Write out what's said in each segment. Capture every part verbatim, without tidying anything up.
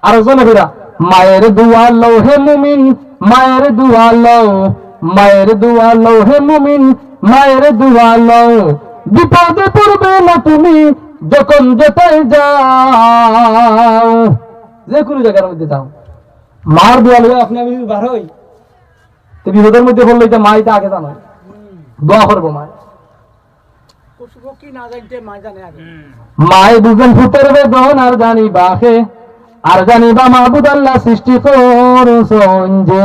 আরেকজনে কইরা, মায়ের দোয়া লও হে মুমিন, মায়ের দোয়া লও, মায়ের দোয়া লও হে মুমিন, মায়ের দোয়া লও, বিপদে পড়বে না তুমি যখন যেথায় যাও। যে কোনো জাগার মধ্যে যাও, মার দোয়া লইয়া আপনে আমি বার অই, তে বিপদর মধ্যে পড়লে ইতা মায় ইতা আগে জানে, দোয়া করবো মায়। পশুপক্ষী না জানতে মায় জানে আগে। মায় বুঝেন পুতর বেদন আর জানিবা কে, আর জানিবা মাবুদ আল্লাহ সৃষ্টি করছইন যে।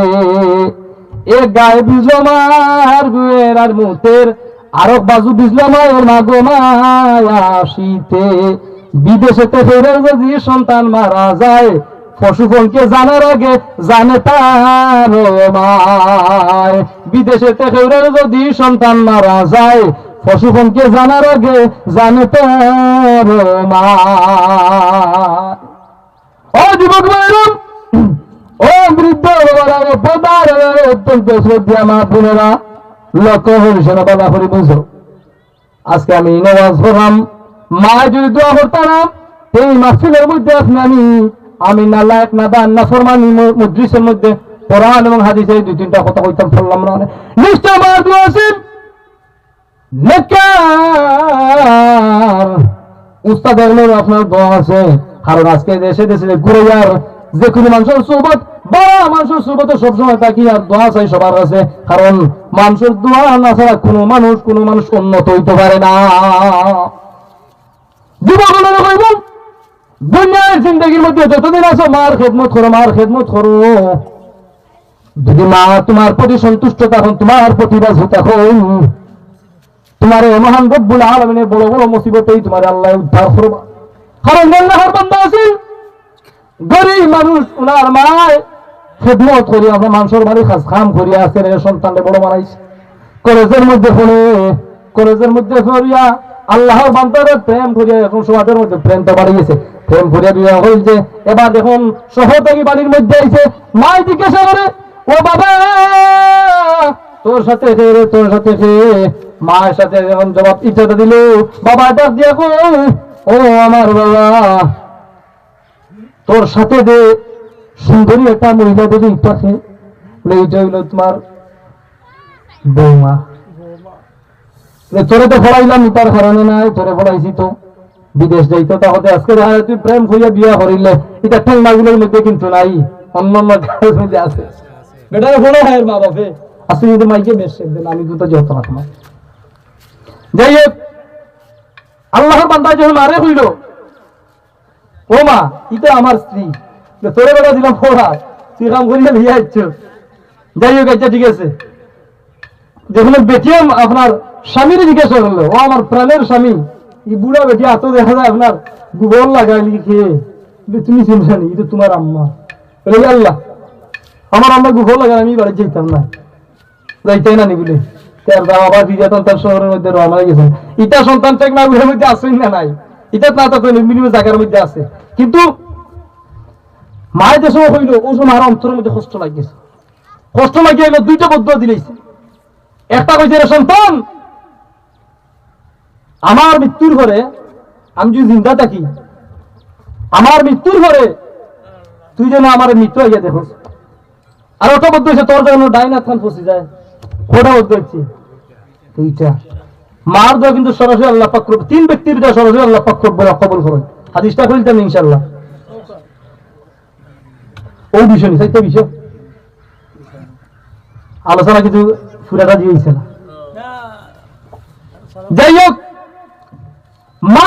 এক গায়ে বুঝলো মার গুয়ের আর মুতের, আরক বাজু বুঝলো মায়ের মাগো মায়া শীতে। বিদেশেতে ফেরার যদি সন্তান মারা যায়, পশুপক্ষী জানার আগে জানে তার মায়। বিদেশেতে কেউরর যদি সন্তান মারা যায়, পশুপক্ষী জানার আগে জানে তার মায়। ও যুবক ভাইরা, ও বৃদ্ধ বাবারা, ও পর্দার আড়ালে অত্যন্ত শ্রদ্ধা মা বোনেরা, লক্ষ্য করি শোনা, বালা করি বুঝো। আজকে আমি নমাজ পড়লাম, মায় যদি দোয়া করতা না, এই মাহফিলর মধ্যে আপনে আমি, আমি নালায়েক, নাদান, নাফরমানি ম-, মজলিসর মধ্যে কোরআন এবং হাদিসের দুই তিনটা কথা কইতাম পারলাম না। নিশ্চয় মার দোয়া আছে, নেককার উস্তাদ আলমের আপনার দোয়া আছে, কারণ আজকে দেশে দেশে যে ঘুরে যার, যে কোনো মানুষের সোহবত, বড় মানুষের সোহবতে সবসময় থাকি আর দোয়া চাই সবার কাছে, কারণ মানুষের দোয়া না ছাড়া কোনো মানুষ, কোনো মানুষ উন্নত হইতে পারে না। যুবক ভাইরা কইব, দুনিয়ার জিন্দেগির মধ্যে যতদিন আছো মার খেদমত করো, মার খেদমত করো। যদি মা তোমার প্রতি সন্তুষ্ট থাকইন, তোমার প্রতি রাজি থাকইন, তোমারে মহান রব্বুল আলামিনে বড় বড় মুসিবত থাকি তোমারে আল্লায় উদ্ধার করবা। কারণ আল্লাহর বান্দা আছইন, গরিব মানুষ, উনার মায় খেদমত করিয়া, আপনার মানুষর বাড়ি কাজ কাম করিয়া আছে, এর সন্তানরে বড় বানাইছে। কলেজের মধ্যে পড়ে, কলেজের মধ্যে পড়িয়া আল্লাহর বান্দারে প্রেম করিয়া এখন সমাজের মধ্যে প্রেম তো বাড়ি গেছে। প্রেম করিয়া বিয়া হইছে, এবার এখন শহর থাকি বাড়ির মধ্যে আইছে, মায় জিজ্ঞাসা করে, "ও বাবা, তোর সাথে কে রে, তোর সাথে কে?" মার সাথে যখন জবাব ইটাটা দিল, বাবা ডাক দিয়া কয়, "ও আমার বাবা, তোর সাথে যে সুন্দরী একটা মহিলা দেখি, ইটা কে?" বলে, "ইটা হইল তোমার বৌমা।" বলে, "তোরে তো পড়াইলাম ইটার কারণে নায়, তোরে পড়াইছি তো বিদেশ যাইতো, তাহলে আজকে দেখা যায় তুই প্রেম করিয়া বিয়া করিলে, ইটা ঠেংনাগুলোর মধ্যে কিন্তু নাই, অন্য অন্য কাজের মধ্যে আছে।" বেটারে পড়ায় এর মা বাপে, আজকে কিন্তু মাইকে বেশ একদিন আমি দুটো যত রাখলাম। যাই হোক, আল্লাহর বান্দা যখন মারে কইল, "ও মা, ইটা আমার স্ত্রী, যে তোরে বেটা দিলাম পড়া, তুই কাম করিয়া লইয়া আইছ।" যাই হোক, আচ্ছা ঠিক আছে। যখন বেটিয়ে আপনার স্বামীরে জিজ্ঞাসা করলো, "ও আমার প্রাণের স্বামী, এই বুড়া বেটি এত দেখা যায় আপনার গোবর লাগাইলি কে? কিন্তু তুমি চিনছো নি, এটা তোমার আম্মা।" বলে, "ইয়া আল্লাহ, আমার আম্মা গোবর লাগান, আমি বাড়ি যাইতাম না।" যাইতাই না নি বলে। তার বাবা আবার বিজয় সন্তান শহরের মধ্যে রওনা হয়ে গেছেন। ইটা সন্তান ঠেংনাগুলোর মধ্যে আছে না নাই? ইটা না তো কোনো মিনিমাম জায়গার মধ্যে আছে। কিন্তু মায়ে যে সময় হইল, ওই সময় আমার অন্তরের মধ্যে কষ্ট লাগিয়েছে। কষ্ট লাগিয়ে এলো, দুইটা বদদোয়া দিলাইছে। একটা কইছে, "রে সন্তান, আমার মৃত্যুর পরে আমি যদি জিন্দা থাকি, আমার মৃত্যুর পরে তুই যেন আমার মৃত্যু আইয়া দেখোস।" আর ওটা বলতে হয়েছে, "তোর যেন ডাইন হাত খান ফসি যায়।" ওটা বলতে হচ্ছে দুইটা। মার দোয়া কিন্তু সরাসরি আল্লাহ পাক রব-, তিন ব্যক্তির দোয়া সরাসরি আল্লাহ পাক রব্বুল কবুল করেন। হাদিসটা খুলতাম ইনশাআল্লাহ। ওই বিষয় নিয়ে, চারটা বিষয়। আলোচনা কিছু ফুরাটা দিয়ে হয়েছে না। যাই হোক, মা